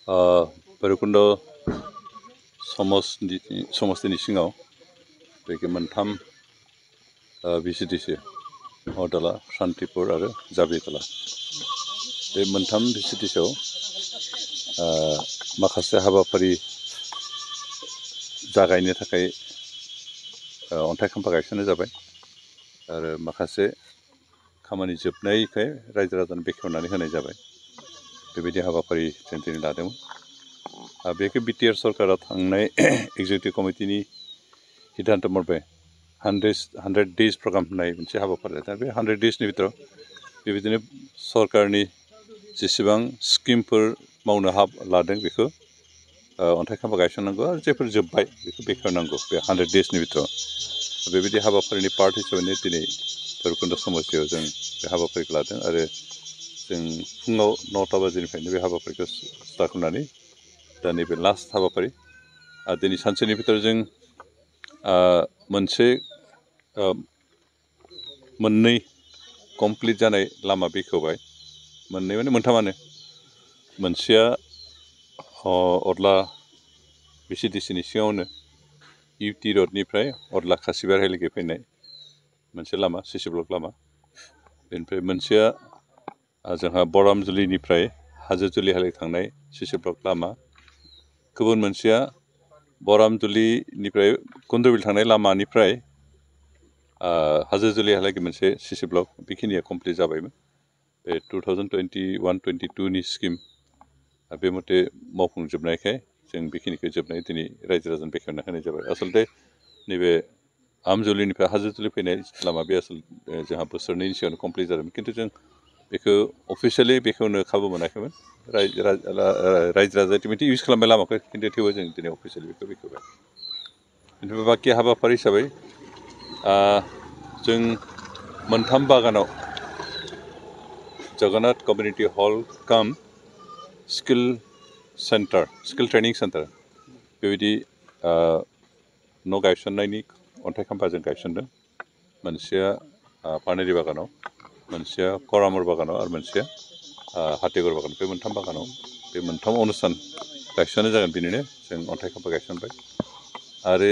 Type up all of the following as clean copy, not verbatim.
भैरबकुंड समस्तिनि सिङाव बे मोनथाम भिसिडिसि हरदला शान्तिपुर आरो जाबितला बे मोनथाम भिसिडिसिआव माखासे हाबाफारि जागायनो थाखाय अन्थाइ खाम्फा गायसननाय जाबाय आरो माखासे खामानि जोबनायखाय रायजो राजानो बेखेवनानै होनाय जाबाय बेबायदि हाबाफारि जों दिनै लादोंमोन बेखौ बिटिआर सरकारा थांनाय एग्जिकिउटिभ कमिटिनि सिद्धान्त मथे 100 डेज प्रग्राम होननाय मोनसे हाबाफारि दा बे 100 डेजनि भितराव बेबायदिनो सरकारनि जेसेबां स्किमफोर मावनो लादों बेखौ अन्थाइ खाम्फा गायसननांगौ आरो जेफोर जोब्बाय बेखौ बेखेवनांगौ बे 100 डेजनि भितराव बेबायदि हाबाफारिनि पार्ट हिसाबैनो दिनै भैरबकुंड समस्तियाव जों बे हाबाफारिखौ लादों आरो जों फुङाव 9टा बाजिनिफ्रायनो बे हाबाफारिखौ स्टार्ट खालामनानै दा नैबे लास्ट हाबाफारि दिनै सानसेनि भितराव जों मोननै कमप्लिट जानाय लामा बेखेवबाय मोननै माने मोनथामानो मोनसेया अदला भिसिडिसिनि सिङावनो इउटि रडनिफ्राय अदला खासिबारहालागै फैनाय मोनसे लामा सिसि ब्लक लामा बेनिफ्राय मोनसेया जोंहा बरामजुलिनिफ्राय हाजोजुलिहालागै थांनाय सिसि ब्लक लामा गुबुन मोनसेया बरामजुलिनिफ्राय कुन्दबिल थांनाय लामानिफ्राय हाजोजुलिहालागै मोनसे सिसि ब्लक बेखिनिया कमप्लिट जाबायमोन बे 2021-22नि स्किम बे मथे मावफुंजोबनायखाय जों बेखिनिखौ जोबनाय दिनै रायजो राजानो बेखेवना होनाय जाबाय आसलथे नैबे आमजुलिनिफ्राय हाजोजुलि फैनाय लामा बे जोंहा बोसोरनैनि सिगांनो कमप्लिट जादोंमोन खिन्थु जों बेखौ अफिसियेलि बेखेवनो खाबु मोनाखैमोन रायजो राजाया इउटिमेटलि इउज खालामबाय लामाखौ खिन्थु थेवबो जों दिनै अफिसियेलि बेखौ बेखेवबाय बेनिफ्राय बाखि हाबाफारि हिसाबै जों मोनथाम बागानाव जगन्नाथ कमिउनिटि हल काम स्किल ट्रेनिं सेन्टार बेबायदि न' गायसननायनि अन्थाइ खाम्फाजों गायसनदों मोनसेया पानेरि बागानाव मोनसेया करामर बागानाव आरो मोनसेया हाथिगर बागान बे मोनथाम बागानाव बे मोनथाम अनुस्थान गायसननाय जागोन बेनिनो जों अन्थाइ खाम्फा गायसनबाय आरो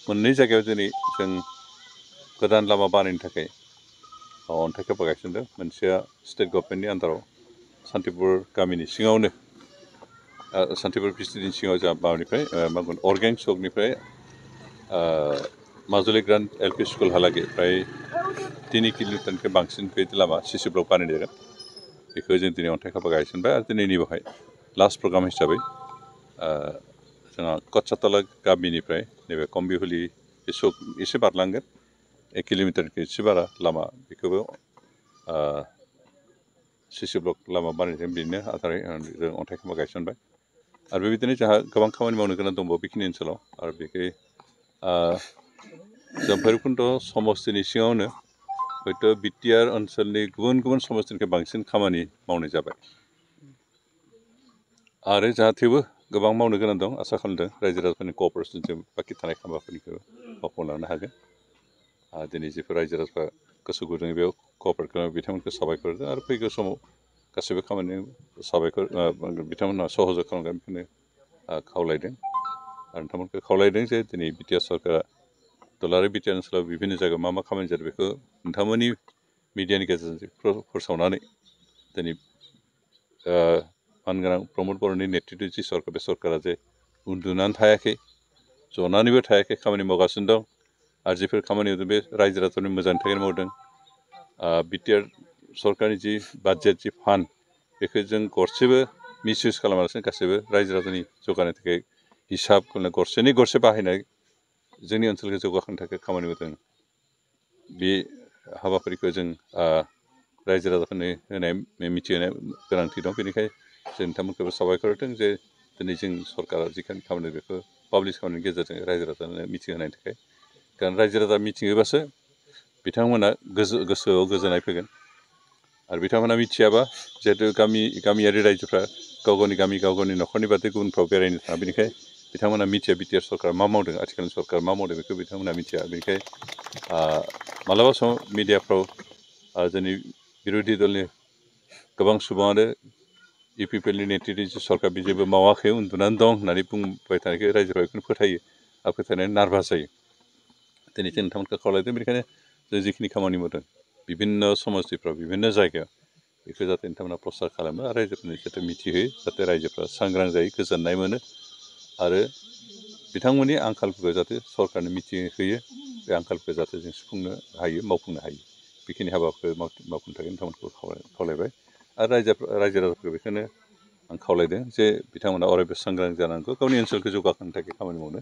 मोननै जायगायाव दिनै जों गोदान लामा बानायनो थाखाय अन्थाइ खाम्फा गायसनदों मोनसेया स्टेट गभर्नमेन्टनि आन्दाराव शान्तिपुर गामिनि सिङावनो शान्तिपुर भिसिडिसिनि सिङाव जोंहा माबानिफ्राय मा बुंगोन अर्गें सकनिफ्राय माजुलि ग्रान्ड एलपि स्कुलहालागै फ्राय 3 किल'मिटारनिफ्राय बांसिन बेबायदि लामा सिसि ब्लक बानायनाय जागोन बेखौ जों दिनै अन्थाइ खाम्फा गायसनबाय आरो दिनैनि बेवहाय लास्ट प्रग्राम हिसाबै जोंहा कच्चातला गामिनिफ्राय नैबे कम्बिहुलि बे सक एसे बारलांगोन 1 किल'मिटारनिफ्राय एसे बारा लामा बेखौबो सिसि ब्लक लामा बानायदों बेनो आधारै जों अन्थाइ खाम्फा गायसनबाय आरो बेबायदिनो जोंहा गोबां खामानि मावनो गोनां दंबावो बेखिनि ओनसोलाव आरो बेखौ जों भैरबकुंड समस्तिनि सिङावनो हयथ' बिटिआर ओनसोलनि गुबुन गुबुन समस्तिनिफ्राय बांसिन खामानि मावनाय जाबाय आरो जाहाथेबो गोबां मावनो गोनां दं आसा खालामदों रायजो राजाफोरनि क'अपारेसनजों बाखि थानाय खामानिफोरखौ मावफुंलांनो हागोन दिनै जेफोर रायजो राजाफ्रा गोसो गुदुङै बेयाव क'अपारेट खालामो बिथांमोनखौ साबायखर होदों आरो फैगौ समाव गासैबो खामानियाव साबायखर बिथांमोनहा सहयोग खालामगोन बेखौनो खावलायदों आरो नोंथांमोनखौ खावलायदों जे दिनै बिटिआर सरकारा दुलाराय बिटिआर ओनसोलाव बिभिन्न जायगायाव मा मा खामानि जादों बेखौ नोंथांमोननि मिडियानि गेजेरजों फोसावनानै दिनै मानगोनां प्रमद बर'नि नेतृत्व जि सरकार बे सरकारा जे उन्दुनानै थायाखै जनानैबो थायाखै खामानि मावगासिनो दं आरो जिफोर खामानि मावदों बे रायजो राजाफोरनि मोजांनि थाखायनो मावदों बिटिआर सरकारनि जि बाजेट जि फान्ड बेखौ जों गरसेबो मिसइउज खालामालासिनो गासैबो रायजो राजानि जौगानायनि थाखाय हिसाब गरसेनि गरसे बाहायनाय जोंनि ओनसोलखौ जौगाखांनो थाखाय खामानि मावदों बे हाबाफारिखौ जों रायजो राजाफोरनो होनाय मिथिहोनाय गोनांथि दं बेनिखायनो जों नोंथांमोनखौबो साबायखर होदों जे दिनै जों सरकारा जिखानि खामानि बेखौ पाब्लिस खालामनायनि गेजेरजों रायजो राजानो मिथिहोनायनि थाखाय कारण रायजो राजा मिथिहोबासो बिथांमोना गोसोआव गोजोननाय फैगोन आरो बिथांमोना मिथियाबा जिहेतु गामियारि रायजोफ्रा गाव गावनि न'खरनि बादै गुबुनफ्राव बेरायनो थाङा बेनिखाय बिथांमोना मिथिया बिटिआर सरकारा मा मावदों आथिखालनि सरकारा मा मावदों बेखौ बिथांमोना मिथिया बेनिखाय मालाबा समाव मिडियाफ्राव जोंनि बिर'धि दलनि गोबां सुबुङानो इउपिपिएलनि नेतृत्वजों सरकार बि जेबो मावाखै उन्दुनानै दं होननानै बुंबाय थानायखौ रायजोफ्रा बेखौनो फोथायो आरो फोथायनानै नारभास जायो दिनै जों नोंथांमोनखौ खावलायदों बेनिखायनो जों जिखिनि खामानि मावदों बिभिन्न समस्तिफ्राव बिभिन्न जायगायाव बेखौ जाहाथे नोंथांमोना प्रसार खालामो आरो रायजोफोरनि जाहाथे मिथिहोयो जाहाथे रायजोफ्रा सांग्रां जायो गोजोननाय मोनो आरो बिथांमोननि आंखालफोरखौ जाहाथे सरकारनो मिथिहोयो बे आंखालफोरखौ जाहाथे जों सुफुंनो हायो मावफुंनो हायो बेखिनि हाबाखौ मावफुंनो थाखाय नोंथांमोनखौ खावलायबाय आरो रायजो राजाफोरखौ बेखौनो आं खावलायदों जे बिथांमोना अरायबो सांग्रां जानांगौ गावनि ओनसोलखौ जौगाहोनो थाखाय खामानि मावनो